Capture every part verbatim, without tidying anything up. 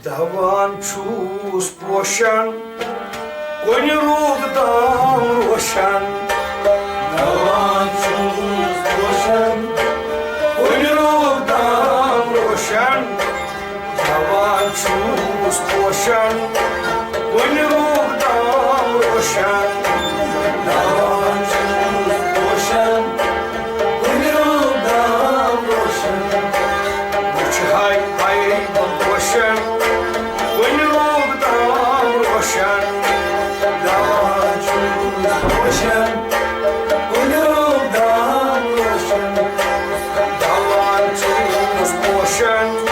دوان چھُس پوشن، کُنہِ روٗپ دام روشن۔ دوان چھُس پوشن، کُنہِ روٗپ دام روشن۔ دوان چھُس پوشن، کُنہِ روٗپ دام روشن۔ دوان چھُس پوشن، کُنہِ روٗپ دام روشن۔ وٕچھ ہاے ہاے بہٕ پوشن، کُنہِ روٗپ دام روشن۔ دوان چھُس پوشن، کُنہِ روٗپ دام روشن۔ دوان چھُس پوشن،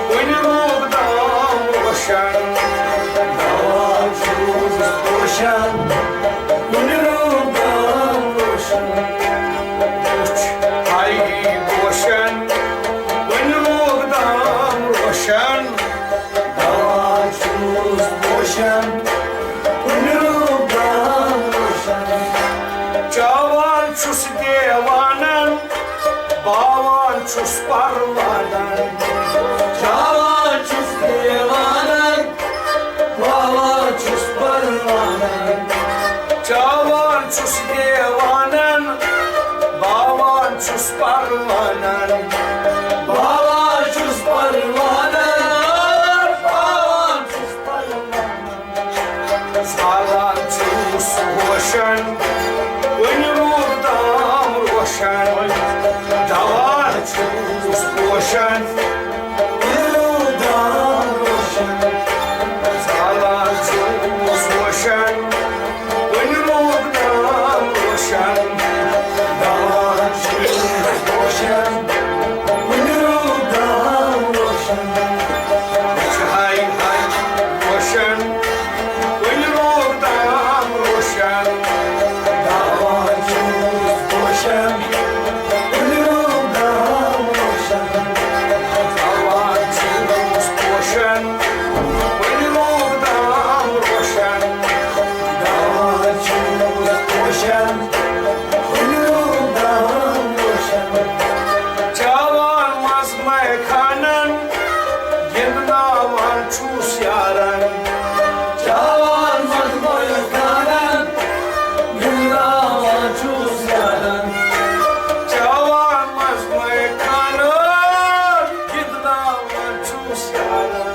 کُنہِ روٗپ دام روشن۔ دوان چھُس پوشن، کُنہِ روٗپ دام روشن۔ وٕچھ ہاے پوشن، کُنہِ روٗپ دام روشن۔ دوان چھُس پوشن، کُنہِ روٗپ دام روشن۔ چاوان چھُس دیوانن، باوان چھُس پروانن۔ چاوان چھُس دیوانن، باوان چھُس پروانن۔ چاوان چھُس دیوانن، باوان چھُس پروانن۔ باوان چھُس پروانن، باوان چھُس پروانن۔ زالان چھُس ہوشن، کُنہِ روٗپ دام روشن۔ دوان چھُس پوشن، کُنہِ روٗپ دام روشن۔ زالان چھُس ہوشن، کُنہِ روٗپ دام روشن۔ دوان چھُس پوشن، کُنہِ روٗپ دام روشن۔ وٕچھ ہاے ہاے روشن، کُنہِ روٗپ دام روشن۔ دوان چھُس پوشن، کُنہِ روٗپ دام روشن۔ دوان چھُس پوشن، کُنہِ روٗپ دام روشن۔ دوان چھُس پوشن، کُنہِ روٗپ دام روشن۔ چاوان منٛز مے خانن، گِنٛدناوان چھُس یارن۔ چاوان منٛز مے خانن، گِنٛدناوان چھُس یارن۔ چاوان منٛز مے خانن، گِنٛدناوان چھُس یارن۔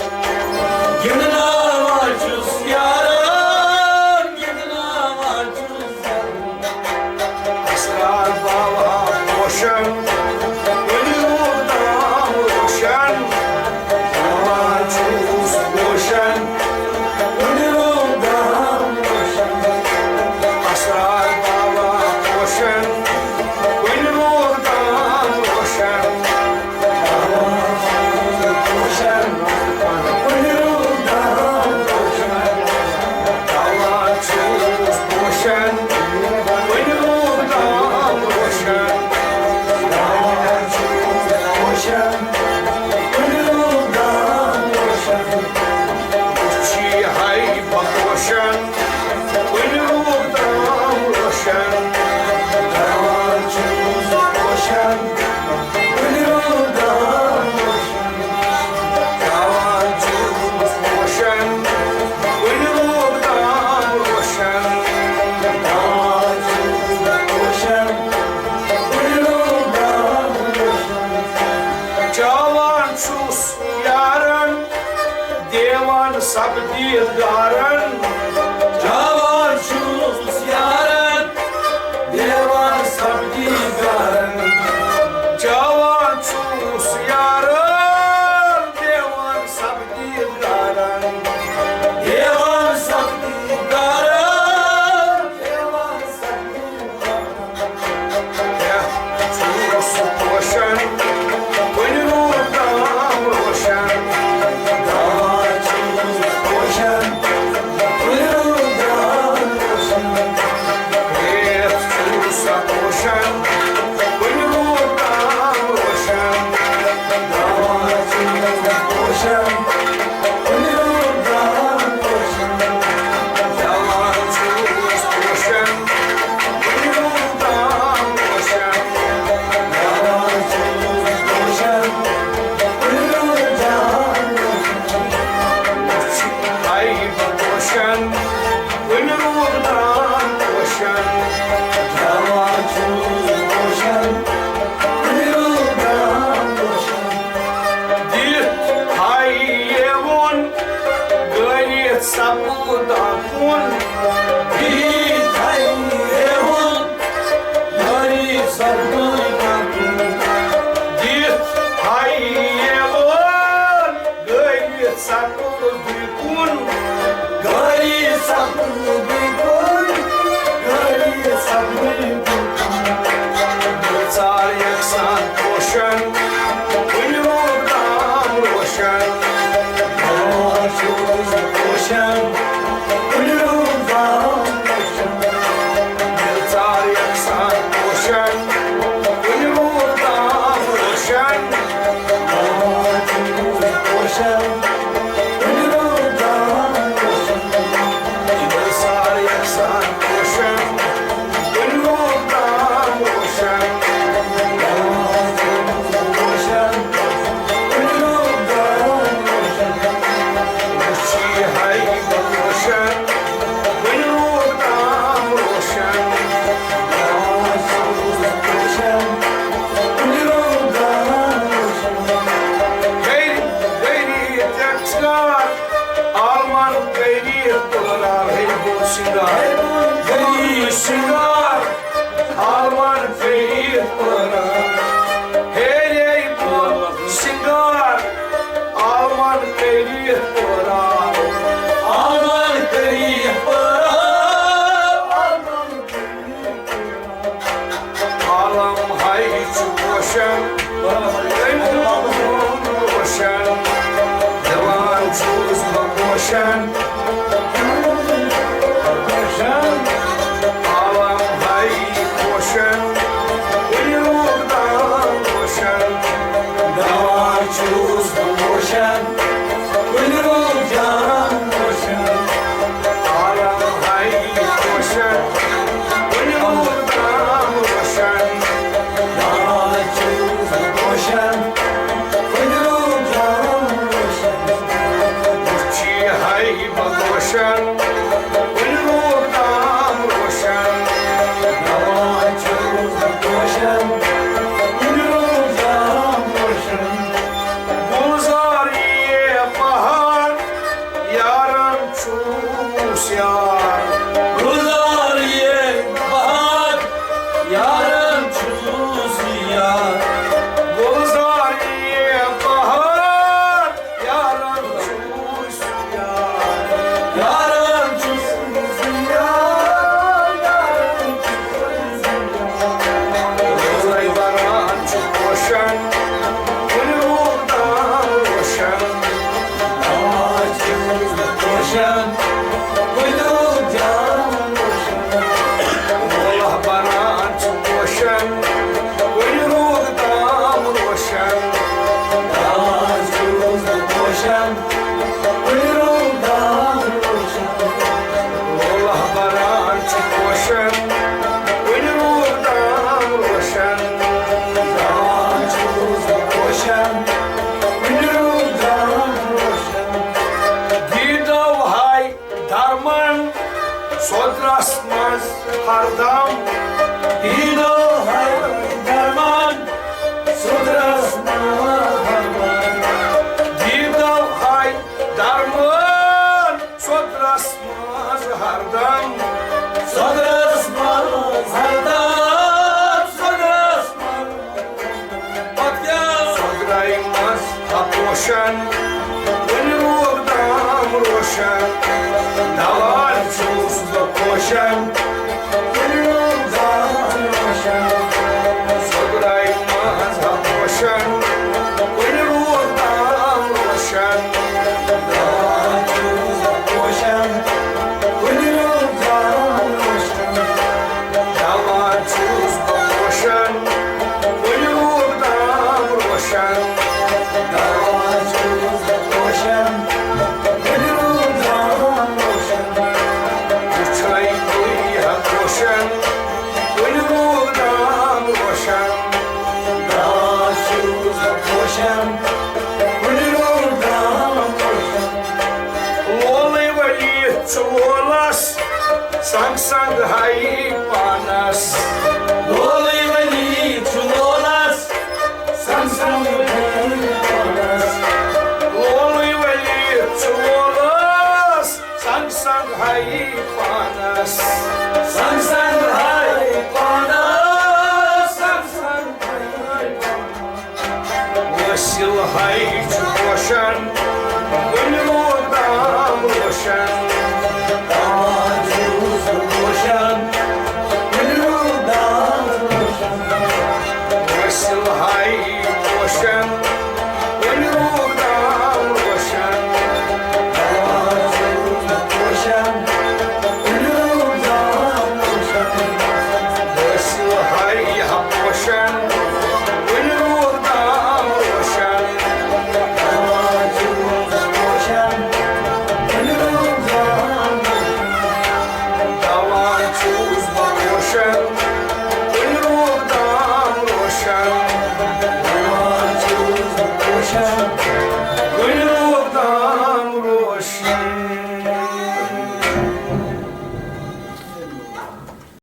گِنٛدناوان چھُس یارن، گِنٛدناوان چھُس یارن۔ اسرار باوا پوشن، کُنہِ روٗپ دام روشن۔ باوا چھُس پوشن، کُنہِ روٗپ دام روشن۔ اسرار باوا پوشن، کُنہِ روٗپ دام روشن۔ چاوان چھُس یارن، دیوان سپدی گارن۔ چاوان چھُس یارن، دیوان سپدی گارن۔ چاوان چھُس یارن، دیوان سپدی گارن۔ دیوان سپدی گارن، دیوان سپدی گارن۔ دَپُن بیٚیہِ تھَیہِ ہُن، یٲری سَپدُن پَکُن۔ دِتھ ہَیہِ وون، گٔیِتھ سَپُد بیٚیہِ کُن۔ گٲڑی سَپُد بیٚیہِ کُن، گٲڑی سَپُد بیٚیہِ کُن۔ ژار یَکسان پوشَن، کُنہِ روٗد تام روشَن۔ آ، چھُس پوشَن، کُنہِ روٗد تام روشَن۔ ژار یَکسان پوشَن، کُنہِ روٗد تام روشَن۔ آ، چھُس پوشَن، کُنہِ روٗد تام روشَن۔ سارے یَکسان پوشَن، کُنہِ روٗد تام روشَن۔ پوشَن، کُنہِ روٗد تام روشَن۔ وٕچھی ہَے بہٕ پوشَن، کُنہِ روٗد تام روشَن۔ پوشَن، کُنہِ روٗد تام روشَن۔ گَرِ، گَرِ تہِ ژھار۔ عالمن کٔری تُلرا ہے بوٚڑ سِنگار، کٔری سِنگار۔ عالمن کٔری تُلرا، ہے ہے بوٚڑ سِنگار۔ عالمن کٔری تُلرا، عالمن کٔری تُلرا۔ عالم ہاے چھُ پوشان، روشن، دِوان چھُس بہٕ پوشان۔ عالم ہاے پوشان، کُنہِ روٗد تام روشن، دِوان چھُس بہٕ پوشان۔ کُنہِ روٗد تام روشن۔ عالم ہاے روشن، کُنہِ روٗد تام روشن۔ عالم چھُ روشن، کُنہِ روٗد تام روشن۔ وٕچھی ہاے بہٕ روشن، کُنہِ روٗد تام روشن۔ عالم چھُ روشن، کُنہِ روٗد تام روشن۔ گُلزار یہِ بہار، یارن چھُس یار۔ گُلزار یہِ بہار، یارن چھُس یار۔ گُلزار یہِ بہار، یارن چھُس یار۔ یارن چھُس یار، یارن چھُس یار۔ روزے بنان چھُ پوشن، کُنہِ روٗد تام روشن۔ روشن، کُنہِ روٗد تام روشن۔ وَلہ بنان چھُ پوشن، کُنہِ روٗد تام روشن۔ آز چھُس بہٕ پوشن، کُنہِ روٗد تام روشن۔ وَلہ بنان چھُ پوشن، کُنہِ روٗد تام روشن۔ آز چھُس بہٕ پوشن، کُنہِ روٗد تام روشن۔ دیٖدو ہاے درمان سوترس منٛز ہردم۔ دیٖدو ہاے درمان سوترس منٛز ہردم۔ دیٖدو ہاے درمان سوترس منٛز ہردم۔ سوترس منٛز ہردم، سوترس منٛز۔ پتہٕ کیٛاہ؟ سۄدرے منٛز ہا پوشن، کُنہِ روٗد تام روشن۔ دوان چھُس بہٕ پوشن، کُنہِ روٗد تام روشن۔ سۄدرے منٛز ہا پوشن، کُنہِ روٗد تام روشن۔ دوان چھُس بہٕ پوشن، کُنہِ روٗد تام روشن۔ دوان چھُس بہٕ پوشن، کُنہِ روٗد تام روشن۔ دوان چھُس بہٕ پوشن، کُنہِ روٗد تام روشن۔ وٕچھے تُہۍ ہا پوشن، کُنہِ روٗد تام روشن۔ دوان چھُس بہٕ پوشن، کُنہِ روٗد تام روشن۔ لولٕے ؤلِتھ چھُ لولس، سنگ سنگ ہاے پانس۔ لولٕے ؤلِتھ چھُ لولس، سنگ سنگ ہاے پانس۔ لولٕے ؤلِتھ چھُ لولس، سنگ ہاے پانس، سن سن ہاے پانس، سن سن ہاے پانس۔ وٲصِل ہاے چھُ پوشان، کُنہِ روٗدام روشن۔ دوا چھُس بہٕ پوشان، کُنہِ روٗدام روشن۔ وٲصِل ہاے پوشان، کُنہِ روٗدام روشن۔ دوا چھُس بہٕ پوشان، کُنہِ روٗدام روشن۔ وٲصِل ہاے پوشان، کُنہِ روٗدام روشن۔ دوا چھُس بہٕ پوشان، کُنہِ روٗدام روشن۔ دوا چھُس بہٕ پوشان، کُنہِ روٗدام روشن۔ دوا چھُس بہٕ پوشان، کُنہِ